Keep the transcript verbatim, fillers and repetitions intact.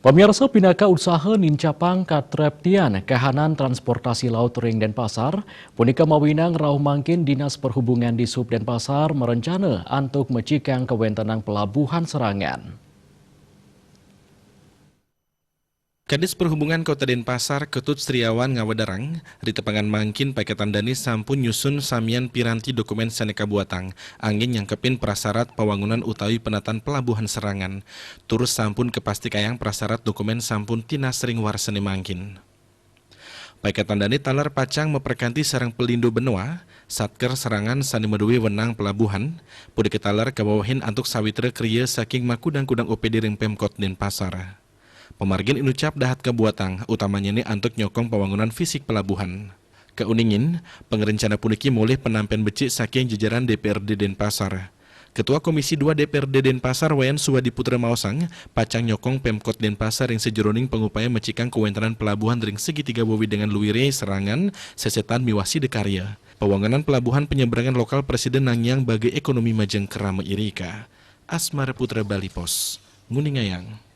Pemirsa, pinaka usaha nincapang katreptian kahanan transportasi laut ring Denpasar, punika mawinan rauh mangkin Dinas Perhubungan di Sub Denpasar merencana antuk mecikang kawentenan pelabuhan serangan. Kadis Perhubungan Kota Denpasar, Ketut Sriawan ngawedarang, ritepengan mangkin paiketan dane sampun nyusun samian piranti dokumen sane kabuatang, anggen nyangkepin prasarat pawangunan utawi penataan pelabuhan serangan. Tur sampun kapastikayang prasarat dokumen sampun tinas ring warsane mangkin. Paiketan dane taler pacang maprekanti sareng Pelindo Benoa, Satker serangan sane maduwe wenang pelabuhan, punika taler kawewehin antuk sawitra kriya saking makudang-kudang O P D ring Pemkot Denpasar. Pamargin inucap dahat kabuatang, utamanyane antuk nyokong pawangunan fisik pelabuhan. Kauningin, pangrencana puniki molih panampen becik saking jajaran D P R D Denpasar. Ketua Komisi dua D P R D Denpasar Wayan Suwadi Putra maosang, pacang nyokong Pemkot Denpasar ring sajeroning pangupaya mecikang kawentenan pelabuhan ring segitiga wewidangan Luire, Serangan, Sesetan miwah Sidakarya. Pawangunan pelabuhan penyeberangan lokal prasida nangiang bagai ekonomi majeng krama irika. Asmara Putra, Bali Post, nguningayang.